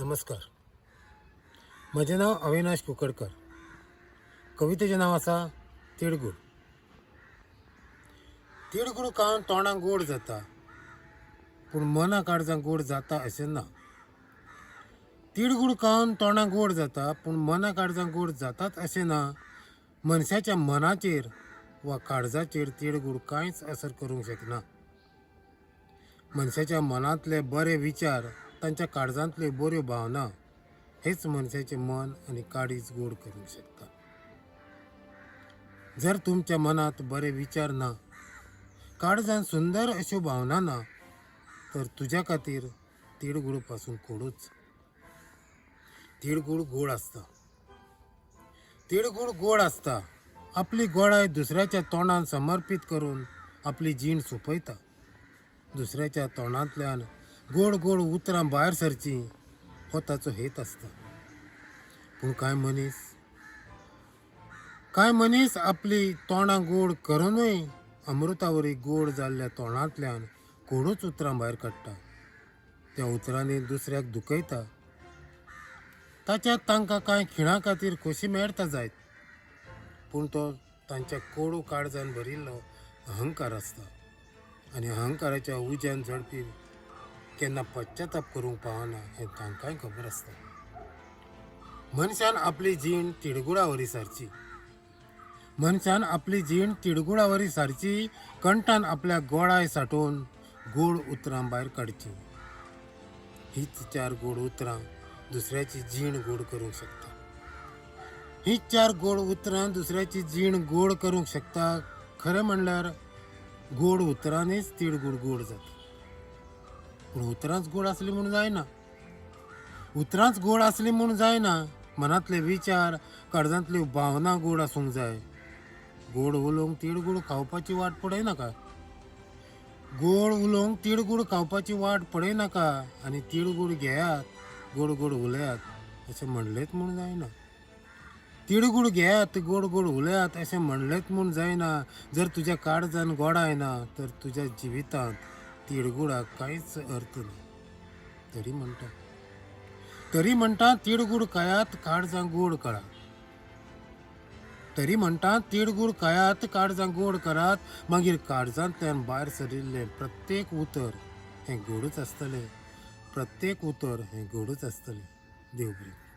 नमस्कार. म्हजें नांव अविनाश कुंकळकर. कवितेचें नांव आसा तिडगूळ. तिडगूळ खावन तोंडाक गोड जाता, पूण मना काळजाक गोड जाता अशें ना. तिडगूळ खावन तोंडाक गोड जाता, पूण मना काळजाक गोड जाताच अशें ना. मनशाच्या मनाचेर वा काळजाचेर तिडगूळ कांयच असर करूंक शकना. मनशाच्या मनांतले बरे विचार, तांच्या काळजांतल्यो बऱ्यो भावना हेच मनशाचें मन आनी काळीज गोड करूंक शकता. जर तुमच्या मनांत बरे विचार ना, काळजांत सुंदर अश्यो भावना ना, तर तुज्या खातीर तिडगूळ पासून कोडूच. तिडगूळ गोड आसता. तिडगूळ गोड आसता. आपली गोडाय दुसऱ्याच्या तोंडान समर्पीत करून आपली जीण सोंपयता. दुसऱ्याच्या तोंडांतल्यान गोड गोड उतरां भायर सरचीं हो ताचो हेत आसता. पूण कांय मनीस आपली तोंडां गोड करुनूय अमृतावरी गोड जाल्ल्या तोंडांतल्यान कोडूच उतरां भायर काडटा. त्या उतरांनी दुसऱ्याक दुखयता. ताच्यात तांकां कांय खिणा खातीर खोशी मेळटा जायत, पूण तो तांच्या कोडू काळजान भरिल्लो अहंकार आसता आनी अहंकाराच्या उज्यान जळपी केन्ना पश्चाताप करूंक पावना हें तांकांय खबर आसता. मनशान आपली जीण तिडगुळा वरी सारची. मनशान आपली जीण तिडगुळा वरी सारची. कंठान आपल्या गोडाय साठोवन गोड उतरां भायर काडची. हीच चार गोड उतरां दुसऱ्याची जीण गोड करूंक शकता. हीच चार गोड उतरां दुसऱ्याची जीण गोड करूंक शकता. खरें म्हणल्यार गोड उतरांनीच तिडगूड गोड जाता. पूण उतरांच गोड आसली म्हूण जायना. उतरांच गोड आसली म्हूण जायना. मनांतले विचार, काळजांतल्यो भावना गोड आसूंक जाय. गोड उलोवंक तिडगूड खावपाची वाट पळयनाका. गोड उलोवंक तिडगूड खावपाची वाट पळयनाका आनी तिडगूड घेयात, गोड गोड उलयात अशें म्हणलेंच म्हूण जायना. तिडगूड घेयात, गोड गोड उलयात अशें म्हणलेंच म्हूण जायना. जर तुज्या काळजान गोडाय ना तर तुज्या जिवितांत तिडगुडाक कांयच अर्थ ना. तरी म्हणटा, तरी म्हणटा, तिडगूड खायात, काळजां गोड करात. तरी म्हणटा, तिडगूड खायात, काळजां गोड करात. मागीर काळजांतल्यान भायर सरिल्लें प्रत्येक उतर हें गोडूच आसतलें. प्रत्येक उतर हें गोडूच आसतलें. देव बरें.